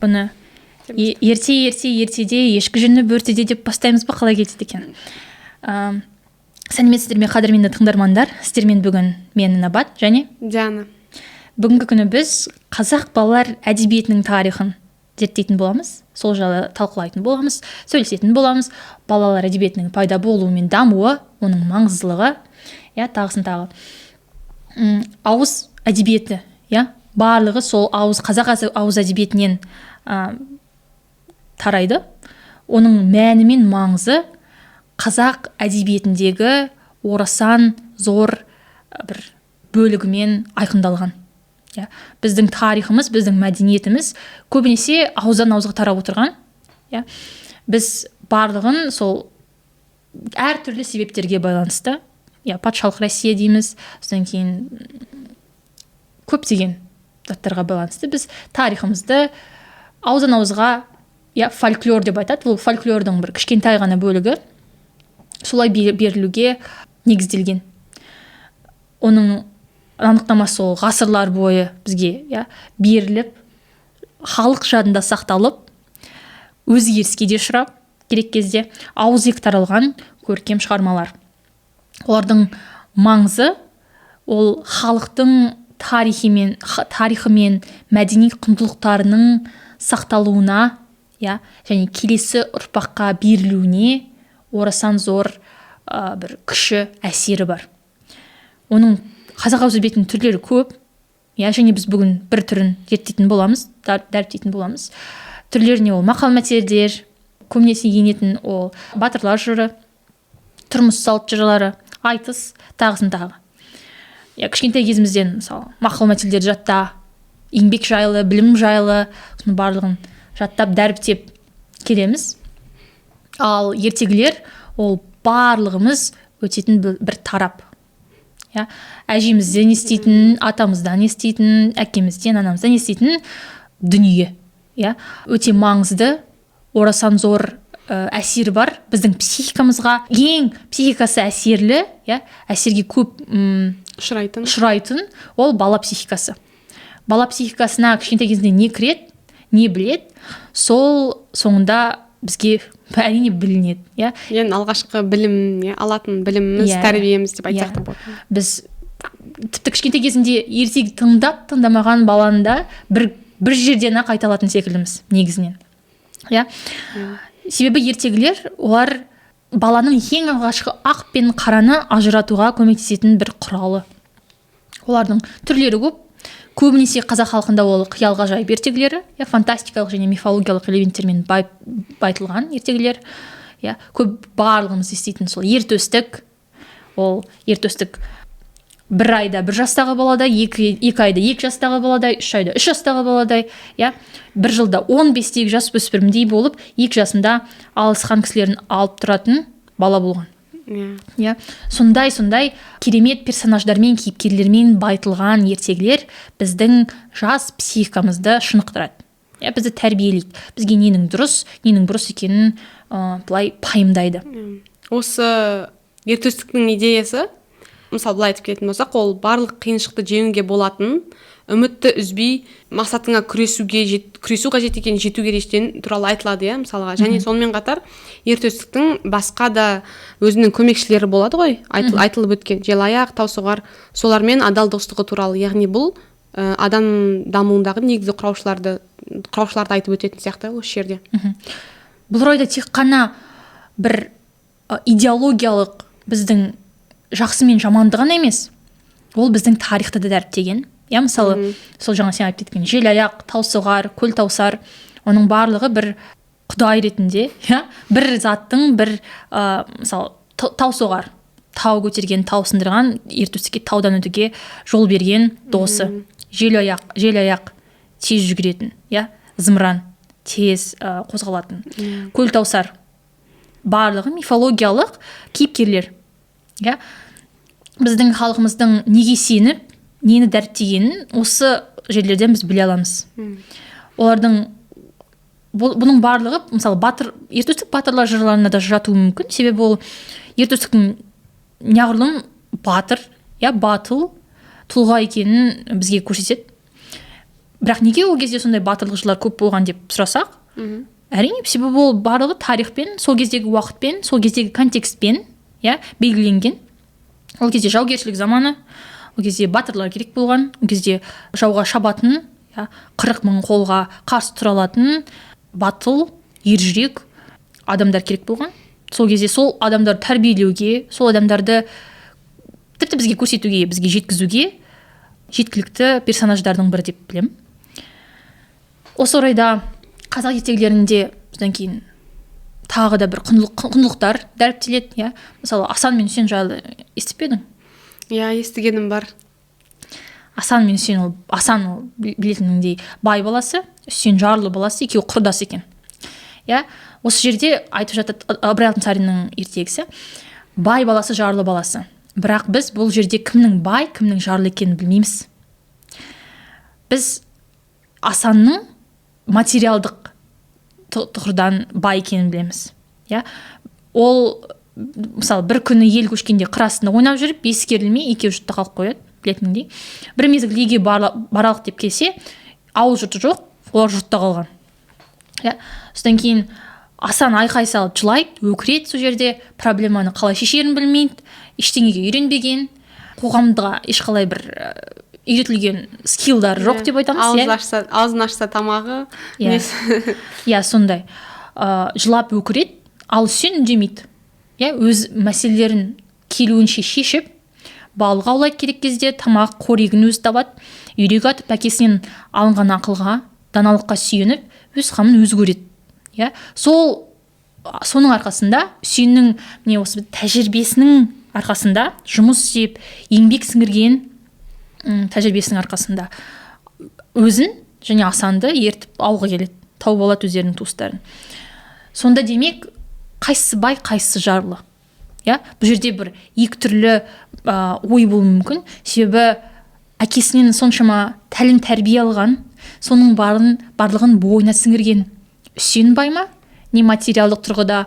Бұны ерте, ерте, ертеде, ешкі жүні бөртеде деп бастаймыз ба, қалай кетеді екен? Сәлеметсіздер ме, қадірменді тыңдармандар! Сіздермен бүгін мен, Набат, және Диана. Бүгінгі күні біз қазақ балалар әдебиетінің тарихын зерттейтін боламыз, сол жайлы талқылайтын боламыз, сөйлесетін боламыз. Балалар әдебиетінің пайда болуы мен дамуы, оның маңыздылығы, иә, тағысын тағы. Ауыз әдебиеті, иә, барлығы сол ауыз, қазақ ауыз әдебиетінен тарайды. Оның мәні мен маңызы қазақ әдебиетіндегі орасан зор бір бөлігімен айқындалған. Иә, біздің тарихымыз, біздің мәдениетіміз көбінесе ауыздан ауызға тарап отырған. Иә, біз барлығын сол әртүрлі себептерге байланысты, иә, патшалық Россия дейміз, содан кейін көптеген заттарға байланысты біз тарихымызды ауыздан ауызға, иә, фольклор деп айтады, бұл фольклордың бір кішкентай ғана бөлігі, солай берілуге негізделген. Оның анықтамасы ол ғасырлар бойы бізге, иә, беріліп, халық жадында сақталып, өзгеріске де ұшырап, керек кезде ауызекі таралған көркем шығармалар. Олардың маңызы ол халықтың тарихы мен мәдени құндылықтарының сақталуына, иә, және келесі ұрпаққа берілуіне орасан зор бір күші, әсері бар. Оның, қазақ ауыз әдебиетінің түрлері көп, иә, және біз бүгін бір түрін зерттейтін боламыз, дәріптейтін боламыз. Түрлеріне ол мақал мәтелдер көбінесе енетін, ол батырлар жыры, тұрмыс салт жырлары, айтыс, тағысын тағы. Иә, кішкентай кезімізден, мысалы, мақал мәтелдерді жатта, еңбек жайлы, білім жайлы, соның барлығын жаттап, дәріптеп келеміз. Ал ертегілер ол барлығымыз өтетін бір тарап, иә, әжемізден еститін, атамыздан еститін, әкемізден, анамыздан еститін дүние, иә, өте маңызды, орасан зор әсері бар біздің психикамызға. Ең психикасы әсерлі, иә, әсерге көп ұшырайтын. Ұшырайтын ол бала психикасы. Бала психикасына кішкентай кезінде не кіреді, не біледі, сол соңында бізге, әрине, білінеді, иә. Ең алғашқы білім, иә, алатын біліміміз, тәрбиеміз деп айтсақ та болады. Біз тіпті кішкентай кезінде ертегі тыңдап, тыңдамаған баланы да бір жерден ақ айта алатын секілдіміз негізінен, иә. Себебі ертегілер олар баланың ең алғашқы ақ пен қараны ажыратуға көмектесетін бір құралы. Олардың түрлері көп. Көбінесе қазақ халқында ол қиял ғажайып ертегілері, иә, фантастикалық және мифологиялық элементтермен байытылған ертегілер, иә. Көп барлығымыз еститін сол Ер Төстік. Ол Ер Төстік бір айда бір жастағы баладай, 2 айда 2 жастағы баладай, 3 айда 3 жастағы баладай, иә, бір жылда 15-тегі жасөспірімдей болып, 2 жасында алысқан кісілерін алып тұратын бала болған. Иә, сондай керемет персонаждармен, кейіпкерлермен байытылған ертегілер біздің жас психикамызды шынықтырады, иә, бізді тәрбиелейді, бізге ненің дұрыс, ненің бұрыс екенін былай пайымдайды. Осы Ер Төстіктің идеясы, мысалы, былай айтып кететін болсақ, ол барлық қиыншылықты жеңуге болатын, үмітті үзбей мақсатыңа күресу қажет екенін, жету керек екені туралы айтылады, иә, мысалға. Және сонымен қатар Ер Төстіктің басқа да өзінің көмекшілері болады ғой, айтылып өткен Желаяқ, Таусоғар, солармен адал достығы туралы. Яғни бұл адам дамуындағы негізгі құраушыларды айтып өтетін сияқты осы жерде. Бұл орайда тек қана бір идеологиялық біздің жақсы мен жаманды ғана емес, ол біздің тарихты да дәріптеген, иә. Мысалы, сол жаңа сен айтып кеткен Желаяқ, Таусоғар, Көл Таусар, оның барлығы бір құдай ретінде, иә, бір заттың бір мысалы, Таусоғар тау көтерген, тау сындырған, Ер Төстікке таудан өтуге жол берген досы. Желаяқ тез жүгіретін, иә, зымыран тез қозғалатын. Көл Таусар, барлығы мифологиялық кейіпкерлер, иә. Біздің халқымыздың неге сеніп, нені дәріптегенін осы жерлерден біз біле аламыз. Олардың бұның барлығы, мысалы, батыр Ер Төстік батырлар жырларына да жатуы мүмкін, себебі ол Ер Төстіктің неғұрлым батыр, иә, батыл тұлға екенін бізге көрсетеді. Бірақ неге ол кезде сондай батырлық жырлар көп болған деп сұрасақ, әрине, себебі ол барлығы тарихпен, сол кездегі уақытпен, сол кездегі контекстпен, иә, белгіленген. Ол кезде жаугершілік заманы, ол кезде батырлар керек болған, ол кезде жауға шабатын, иә, 40 мың қолға қарсы тұра алатын батыл, ержүрек адамдар керек болған. Сол кезде сол адамдарды тәрбиелеуге, сол адамдарды тіпті бізге көрсетуге, бізге жеткізуге жеткілікті персонаждардың бірі деп білемін. Осы орайда қазақ ертегілерінде содан кейін тағы да бір құндылықтар дәріптеледі, иә. Мысалы, Асан мен Үсен жайлы естіп пе едің? Иә, естігенім бар. Асан мен Үсен, ол Асан, ол білетініңдей, бай баласы, Үсен жарлы баласы, екеуі құрдас екен, иә. Осы жерде айтып жатады, Ыбырай Алтынсариннің ертегісі, бай баласы, жарлы баласы. Бірақ біз бұл жерде кімнің бай, кімнің жарлы екенін білмейміз. Біз Асанның материалдық тұрғыдан бай екенін білеміз, иә. Ол, мысалы, бір күні ел көшкенде қыр астында ойнап жүріп, ескерілмей, екеуі жұртта қалып қояды, білетініңдей. Бір мезгіл үйге баралық деп келсе, ауыл жұрты жоқ, олар жұртта қалған, иә. Содан кейін Асан айқай салып жылайды, өкіреді. Сол жерде проблеманы қалай шешерін білмейді, ештеңеге үйренбеген, қоғамға ешқалай бір үйретілген скиллдары жоқ деп айтамыз, иә. Ашса, аузын ашса тамағы. Иә, иә, сондай. Жылап өкіреді, ал Үсен үндемейді, иә. Өз мәселелерін келуінше шешіп, балық аулайды керек кезде, тамақ қорегін өзі табады, үйрек атып, әкесінен алынған ақылға, даналыққа сүйеніп, өз қамын өзі көреді, иә. Сол соның арқасында, Үсеннің міне осы тәжірибесінің арқасында, жұмыс істеп, еңбек сіңірген тәжірибесінің арқасында өзін және Асанды ертіп ауылға келеді, тауып алады өздерінің туыстарын. Сонда, демек, қайсысы бай, қайсысы жарлы? Иә, бұл жерде бір екі түрлі ой болуы мүмкін. Себебі әкесінен соншама тәлім тәрбие алған, соның барлығын бойына сіңірген Үсен бай ма, не материалдық тұрғыда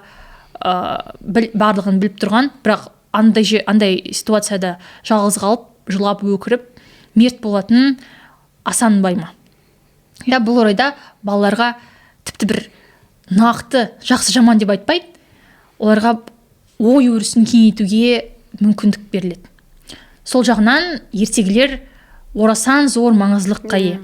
барлығын біліп тұрған, бірақ андай ситуацияда жалғыз қалып, жылап өкіріп мерт болатын Асан бай ма? Иә, бұл орайда балаларға тіпті бір нақты жақсы жаман деп айтпайды, оларға ой өрісін кеңейтуге мүмкіндік беріледі. Сол жағынан ертегілер орасан зор маңыздылыққа ие.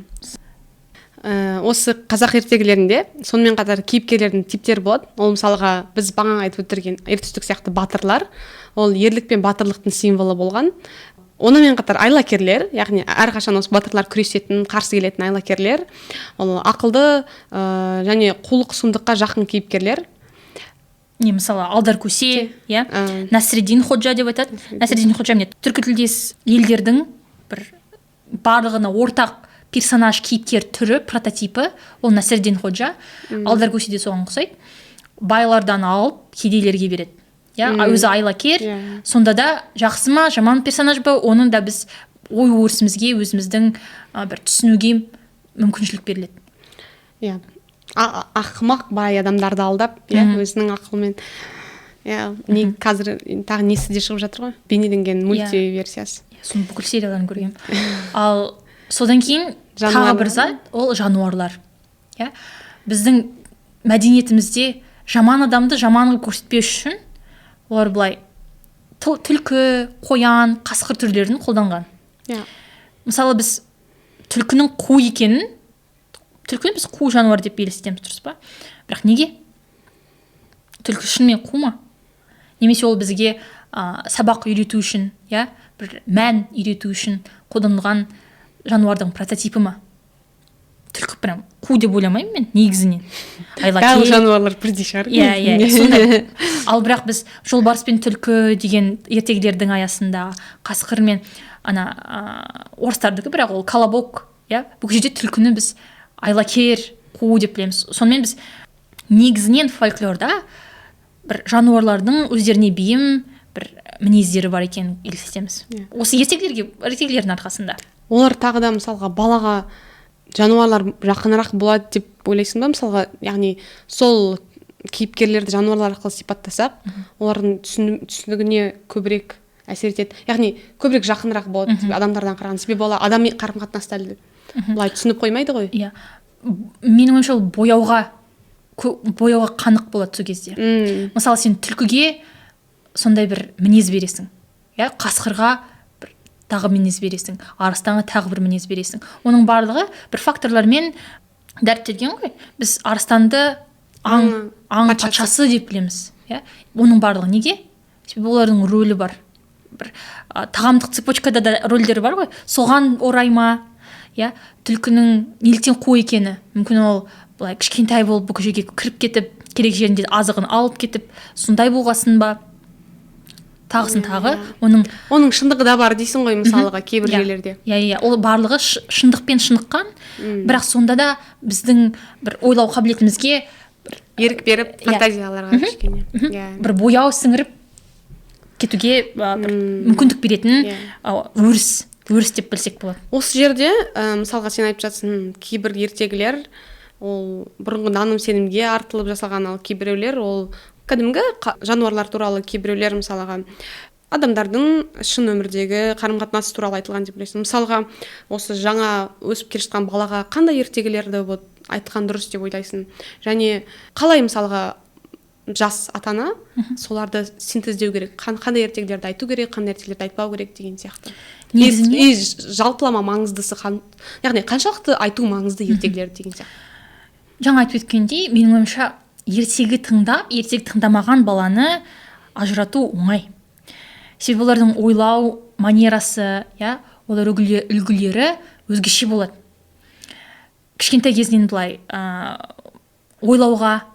Осы қазақ ертегілерінде сонымен қатар кейіпкерлердің типтері болады. Ол, мысалға, біз бағана айтып өтірген Ер Төстік сияқты батырлар, ол ерлік пен батырлықтың символы болған. Онымен қатар айлакерлер, яғни әрқашан осы батырлар күресетін, қарсы келетін айлакерлер, ол ақылды және қулық сұмдыққа жақын кейіпкерлер. Не, мысалы, Алдар Көсе, иә, Насреддин Ходжа деп айтады. Насреддин Ходжа, міне, түркі тілдес елдердің бір барлығына ортақ персонаж, кейіпкер түрі, прототипі ол Насреддин Ходжа. Алдар Көсе де соған ұқсайды, байлардан алып, кедейлерге береді, иә, өзі айлакер. Сонда да жақсы ма, жаман персонаж ба, оны да біз ой өрісімізге, өзіміздің бір түсінуге мүмкіншілік беріледі. Иә, ақымақ бай адамдарды алдап, иә, өзінің ақылымен, иә. Не, қазір тағы несі де шығып жатыр ғой, бейнеленген мульти версиясы. Иә, соның бүкіл серияларын көргенмін. Ал содан кейін тағы бір зат, ол жануарлар, иә. Біздің мәдениетімізде жаман адамды жаман қылып көрсетпес үшін олар былай түлкі, қоян, қасқыр түрлерін қолданған. Мысалы, біз түлкінің қу екенін, түлкіні біз қу жануар деп елестетеміз, дұрыс па? Бірақ неге? Түлкі шынымен қу ма, немесе ол бізге сабақ үйрету үшін, иә, бір мән үйрету үшін қолданылған жануардың прототипі ма? Түлкі прям қу деп ойламаймын мен негізінен. Барлық жануарлар бірдей шығар. Иә, сондай. Ал бірақ біз жолбарыс пен түлкі деген ертегілердің аясында, қасқыр мен ана орыстардікі, бірақ ол колобок, иә, бұл жерде түлкіні біз айлакер, қу деп білеміз. Сонымен, біз негізінен фольклорда бір жануарлардың өздеріне бейім бір мінездері бар екенін елестетеміз осы ертегілердің арқасында. Олар тағы да, мысалға, балаға жануарлар жақынырақ болады деп ойлайсың ба? Мысалға, яғни сол кейіпкерлерді жануарлар арқылы сипаттасақ, олардың түсінігіне көбірек әсер етеді, яғни көбірек жақынырақ болады деп адамдардан қарағанда, себебі олар адами қарым қатынаста әлі. Былай түсініп қоймайды ғой. Иә, менің ойымша, ол бояуға қанық болады сол кезде. Мысалы, сен түлкіге сондай бір мінез бересің, иә, қасқырға бір тағы мінез бересің, арыстанға тағы бір мінез бересің. Оның барлығы бір факторлармен дәріптелген ғой. Біз арыстанды аң, аң патшасы. Патшасы деп білеміз, иә. Оның барлығы неге? Себебі олардың рөлі бар, бір тағамдық цепочкада да рөлдері бар ғой, соған орай ма, иә. Түлкінің неліктен қу екені, мүмкін, ол былай кішкентай болып, бүкіл жерге кіріп кетіп, керек жерінде азығын алып кетіп, сондай болғасын ба, тағысын тағы оның. Оның шындығы да бар дейсің ғой, мысалға, кейбір жерлерде. Иә, ол барлығы шындықпен шыныққан, бірақ сонда да біздің бір ойлау қабілетімізге ерік беріп, фантазияларға кішкене, иә. Бір бояу сіңіріп кетуге бір мүмкіндік беретін өріс деп білсек болады. Осы жерде мысалға, сен айтып жатсың, кейбір ертегілер ол бұрынғы наным сенімге артылып жасалған, ал кейбіреулер ол кәдімгі жануарлар туралы, кейбіреулер, мысалға, адамдардың шын өмірдегі қарым қатынасы туралы айтылған деп білесің. Мысалға, осы жаңа өсіп келе жатқан балаға қандай ертегілерді вот айтқан дұрыс деп ойлайсың және қалай, мысалға, жас ата ана соларды синтездеу керек? Қандай ертегілерді айту керек, қандай ертегілерді айтпау керек деген сияқты. Негізінде И жалпылама маңыздысы яғни қаншалықты айту маңызды ертегілерді деген сияқты. Жаңа айтып өткендей, менің ойымша, ертегі тыңдап, ертегі тыңдамаған баланы ажырату оңай, себебі олардың ойлау манерасы, иә, олар үлгілері өзгеше болады. Кішкентай кезінен былай ойлауға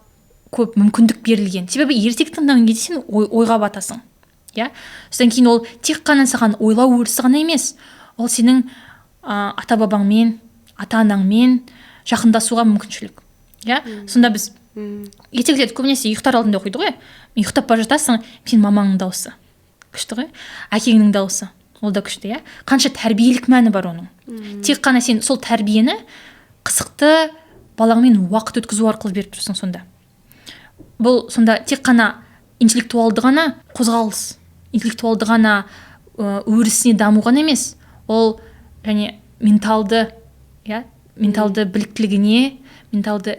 көп мүмкіндік берілген, себебі ертегі тыңдаған кезде сен ойға батасың, иә. Содан кейін ол тек қана саған ойлау өрісі ғана емес, ол сенің ата бабаңмен, ата анаңмен жақындасуға мүмкіншілік, иә. Сонда біз ертегілерді көбінесе ұйықтар алдында оқиды ғой. Ұйықтап бара жатасың, сен мамаңның дауысы күшті ғой, әкеңнің дауысы, ол да күшті, иә. Қанша тәрбиелік мәні бар оның. Тек қана сен сол тәрбиені қызықты балаңмен уақыт өткізу арқылы беріп тұрсың. Сонда бұл сонда тек қана интеллектуалды ғана қозғалыс, интеллектуалды ғана өрісіне даму ғана емес, ол және менталды, иә, менталды біліктілігіне, менталды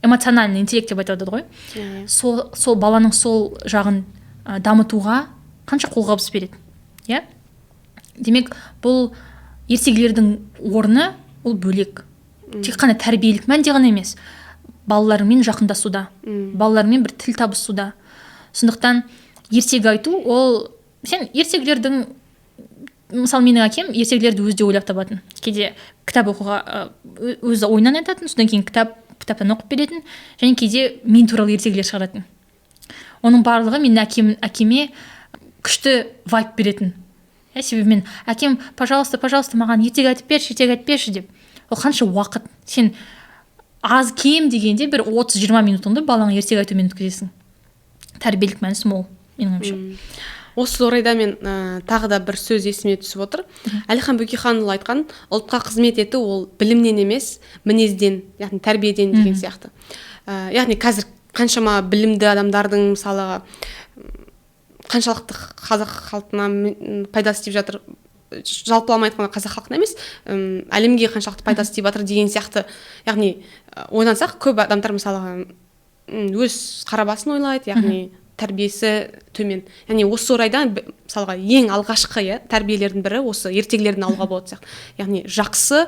эмоциональный интеллект деп айтады ғой. Иә, иә. Сол баланың сол жағын дамытуға қанша қолғабыс береді, иә. Демек, бұл ертегілердің орны ол бөлек, тек қана тәрбиелік мәнде ғана емес, балаларыңмен жақындасуда, балалармен бір тіл табысуда. Сондықтан ертегі айту ол сен ертегілердің, мысалы, менің әкем ертегілерді өзі де ойлап табатын. Кейде кітап оқуға өзі ойынан айтатын, содан кейін кітаптан оқып беретін және кейде мен туралы ертегілер шығаратын. Оның барлығы менің әкеме күшті вайб беретін, иә. Себебі мен әкем: «Пожалуйста, пожалуйста, маған ертегі айтып берші, ертегі айтып берші», — деп. Ол қанша уақыт? Сен аз кем дегенде бір 30-20 минутыңды балаңа ертегі айтумен өткізесің. Тәрбиелік мәнісі мол, менің ойымша. Осы орайда мен тағы да бір сөз есіме түсіп отыр. Әлихан Бөкейханұлы айтқан: «Ұлтқа қызмет ету ол білімнен емес, мінезден, яғни тәрбиеден», — деген сияқты. Яғни қазір қаншама білімді адамдардың, мысалға, қаншалықты қазақ халқына пайдасы тиіп жатыр, жалпылама айтқанда, қазақ халқына емес, әлемге қаншалықты пайдасы тиіп жатыр деген сияқты. Яғни ойлансақ, көп адамдар, мысалға, өз қара басын ойлайды, яғни тәрбиесі төмен. Яғни осы орайда мысалға, ең алғашқы, иә, тәрбиелердің бірі осы ертегілерден алуға болатын сияқты. Яғни жақсы,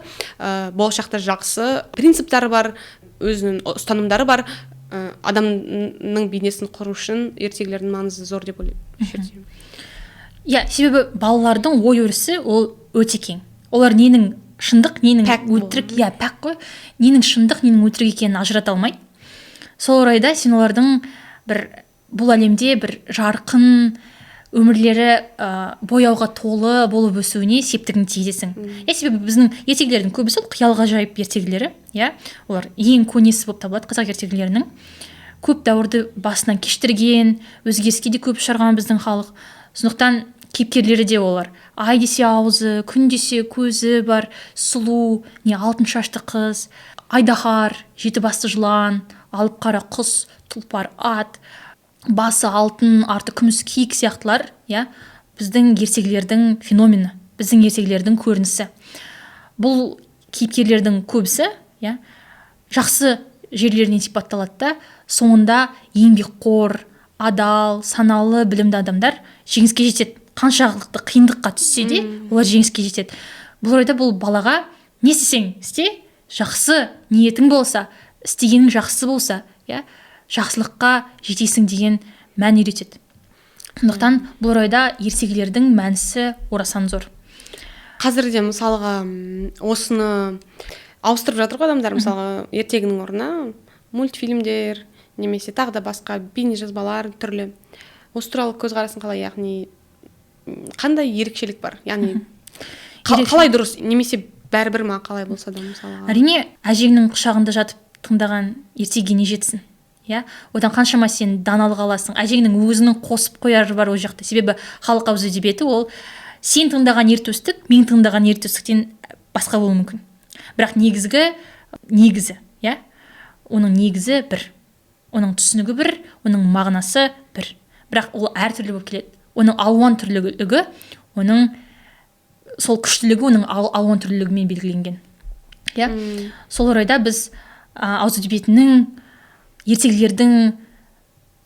болашақта жақсы принциптары бар, өзінің ұстанымдары бар адамның бейнесін құру үшін ертегілердің маңызы зор деп ойлаймын. Иә, себебі балалардың ой өрісі ол өте кең. Олар ненің шындық, ненің Пәк. өтірік, иә, пәк қой, ненің шындық, ненің өтірік екенін ажырата алмайды. Сол орайда сен олардың бір бұл әлемде бір жарқын өмірлері бояуға толы болып өсуіне септігін тигізесің, иә. Себебі біздің ертегілердің көбісі ол қиял ғажайып ертегілері, иә. Олар ең көнесі болып табылады қазақ ертегілерінің. Көп дәуірді басынан кештірген, өзгеріске де көп ұшыраған біздің халық. Сондықтан кейіпкерлері де олар ай десе аузы, күн десе көзі бар сұлу, не алтын шашты қыз, айдаһар, жеті басты жылан, алып қара құс, тұлпар ат, басы алтын, арты күміс киік сияқтылар, иә, біздің ертегілердің феномені, біздің ертегілердің көрінісі. Бұл Кейіпкерлердің көбісі, иә, жақсы жерлерінен сипатталады да, соңында еңбекқор, адал, саналы, білімді адамдар жеңіске жетеді. Қаншалықты қиындыққа түссе де, олар жеңіске жетеді. Бұл орайда бұл балаға не істесең істе, жақсы ниетің болса, істегенің жақсы болса, иә, жақсылыққа жетесің деген мән үйретеді. Сондықтан бұл орайда ертегілердің мәнісі орасан зор. Қазір де мысалға осыны ауыстырып жатыр ғой адамдар. Мысалға, ертегінің орнына мультфильмдер немесе тағы да басқа бейнежазбалар түрлі. Осы туралы көзқарасың қалай? Яғни қандай ерекшелік бар? Яғни қалай дұрыс немесе бәрібір ма, қалай болса да мысалға? Әрине, әжеңнің құшағында жатып тыңдаған ертегіге не жетсін, иә? Одан қаншама сен даналық аласың. Әжеңнің өзінің қосып қояры бар ол жақта. Себебі халық ауыз әдебиеті ол сен тыңдаған ер төстік мен тыңдаған ер төстіктен басқа болуы мүмкін, бірақ негізгі негізі, иә, оның негізі бір, оның түсінігі бір, оның мағынасы бір, бірақ ол әртүрлі болып келеді. Оның алуан түрлілігі, оның сол күштілігі оның алуан түрлілігімен белгіленген, иә. Сол орайда біз ауыз әдебиетінің, ертегілердің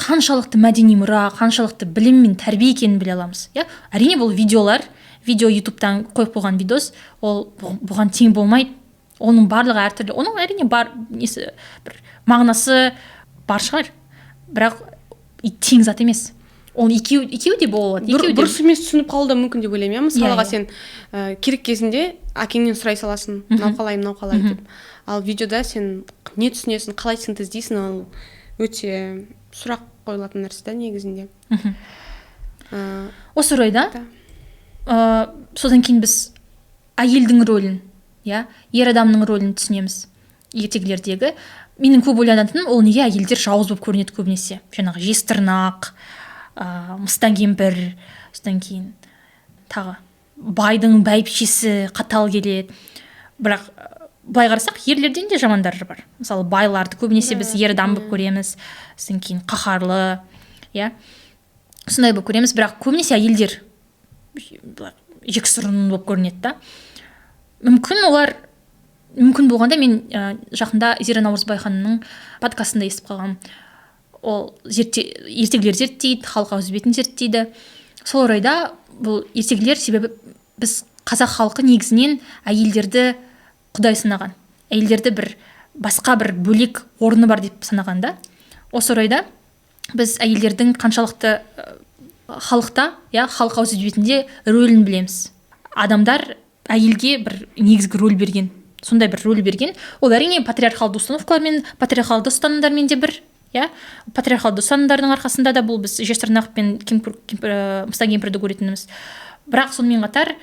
қаншалықты мәдени мұра, қаншалықты білім мен тәрбие екенін біле аламыз, иә. Әрине, бұл видеолар, видео, ютубтан қойып қойған видос, ол бұған тең болмайды. Оның барлығы әртүрлі. Оның, әрине, бар несі, бір мағынасы бар шығар, бірақ тең зат емес. Ол екеуі де бола алады, екеуі де. Дұрыс емес түсініп қалуы да мүмкін деп ойлаймын, иә. Мысалға, Иә, иә. сен керек кезінде әкеңнен сұрай саласың, мынау қалай, мынау қалай деп. Ал видеода сен не түсінесің, қалай синтездейсің, ол өте сұрақ қойылатын нәрсе да негізінде. Осы орайда содан кейін біз әйелдің рөлін, иә, ер адамның рөлін түсінеміз ертегілердегі. Менің көп ойланатыным ол: неге әйелдер жауыз болып көрінеді көбінесе? Жаңағы жезтырнақ, мыстан кемпір, содан кейін тағы байдың бәйбішесі қатал келеді. Бірақ былай қарасақ, ерлерден де жамандар бар. Мысалы, байларды көбінесе біз ер адам болып көреміз, содан кейін қаһарлы, иә, сондай болып көреміз. Бірақ көбінесе әйелдер былай жексұрын болып көрінеді да. Мүмкін, олар мүмкін болғанда, мен жақында Зира Наурызбай ханымның подкастында естіп қалғанмын. Ол ертегілер зерттейді, халық ауыз әдебиетін зерттейді. Сол орайда бұл ертегілер, себебі біз, қазақ халқы, негізінен әйелдерді құдай санаған, әйелдерді бір басқа, бір бөлек орны бар деп санаған да. Осы орайда біз әйелдердің қаншалықты халықта, иә, халық ауыз әдебиетінде рөлін білеміз. Адамдар әйелге бір негізгі рөл берген, сондай бір рөл берген. Ол, әрине, патриархалды установкалармен, патриархалды ұстанымдармен де бір, иә, патриархалды ұстанымдардың арқасында да бұл біз жезтырнақ пен кемпір, кемпір, мыстан кемпірді көретініміз. Бірақ сонымен қатар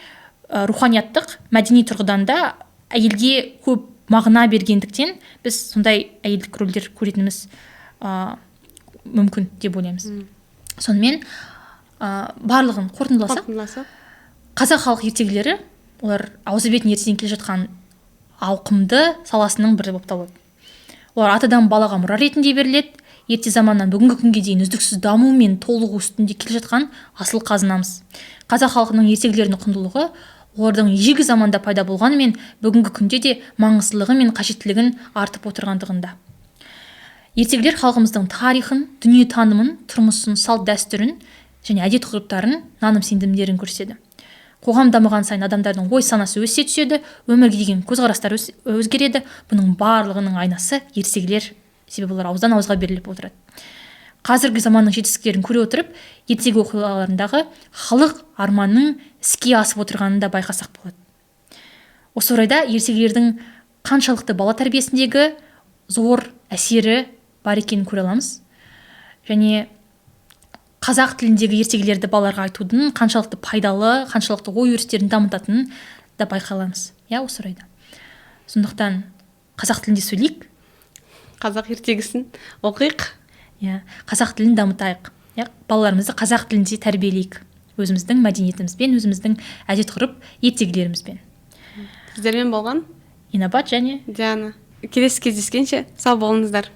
руханияттық, мәдени тұрғыдан да әйелге көп мағына бергендіктен, біз сондай әйелдік рөлдер көретініміз мүмкін деп ойлаймыз. Сонымен, барлығын қорытындыласақ, Қорытындыласақ, қазақ халық ертегілері олар ауыз әдебиетін ертеден келе жатқан ауқымды саласының бірі болып табылады. Олар атадан балаға мұра ретінде беріледі. Ерте заманнан бүгінгі күнге дейін үздіксіз даму мен толығу үстінде келе жатқан асыл қазынамыз. Қазақ халқының ертегілерінің құндылығы олардың ежелгі заманда пайда болғанымен, бүгінгі күнде де маңыздылығы мен қажеттілігін артып отырғандығында. Ертегілер халқымыздың тарихын, дүниетанымын, тұрмысын, салт дәстүрін және әдет ғұрыптарын, наным сенімдерін көрсетеді. Қоғам дамыған сайын адамдардың ой санасы өсе түседі, өмірге деген көзқарастары өзгереді. Бұның барлығының айнасы ертегілер, себебі олар ауыздан ауызға беріліп отырады. Қазіргі заманның жетістіктерін көре отырып, ертегі оқиғаларындағы халық арманның іске асып отырғанын да байқасақ болады. Осы орайда ертегілердің қаншалықты бала тәрбиесіндегі зор әсері бар екенін көре аламыз. Және қазақ тіліндегі ертегілерді балаларға айтудың қаншалықты пайдалы, қаншалықты ой өрістерін дамытатынын да байқай аламыз, иә, осы орайда. Сондықтан қазақ тілінде сөйлейік, қазақ ертегісін оқиық, иә, қазақ тілін дамытайық, иә, балаларымызды қазақ тілінде тәрбиелейік, өзіміздің мәдениетімізбен, өзіміздің әдет ғұрып ертегілерімізбен. Сіздермен болған Инабат және Диана. Келесі кездескенше сау болыңыздар.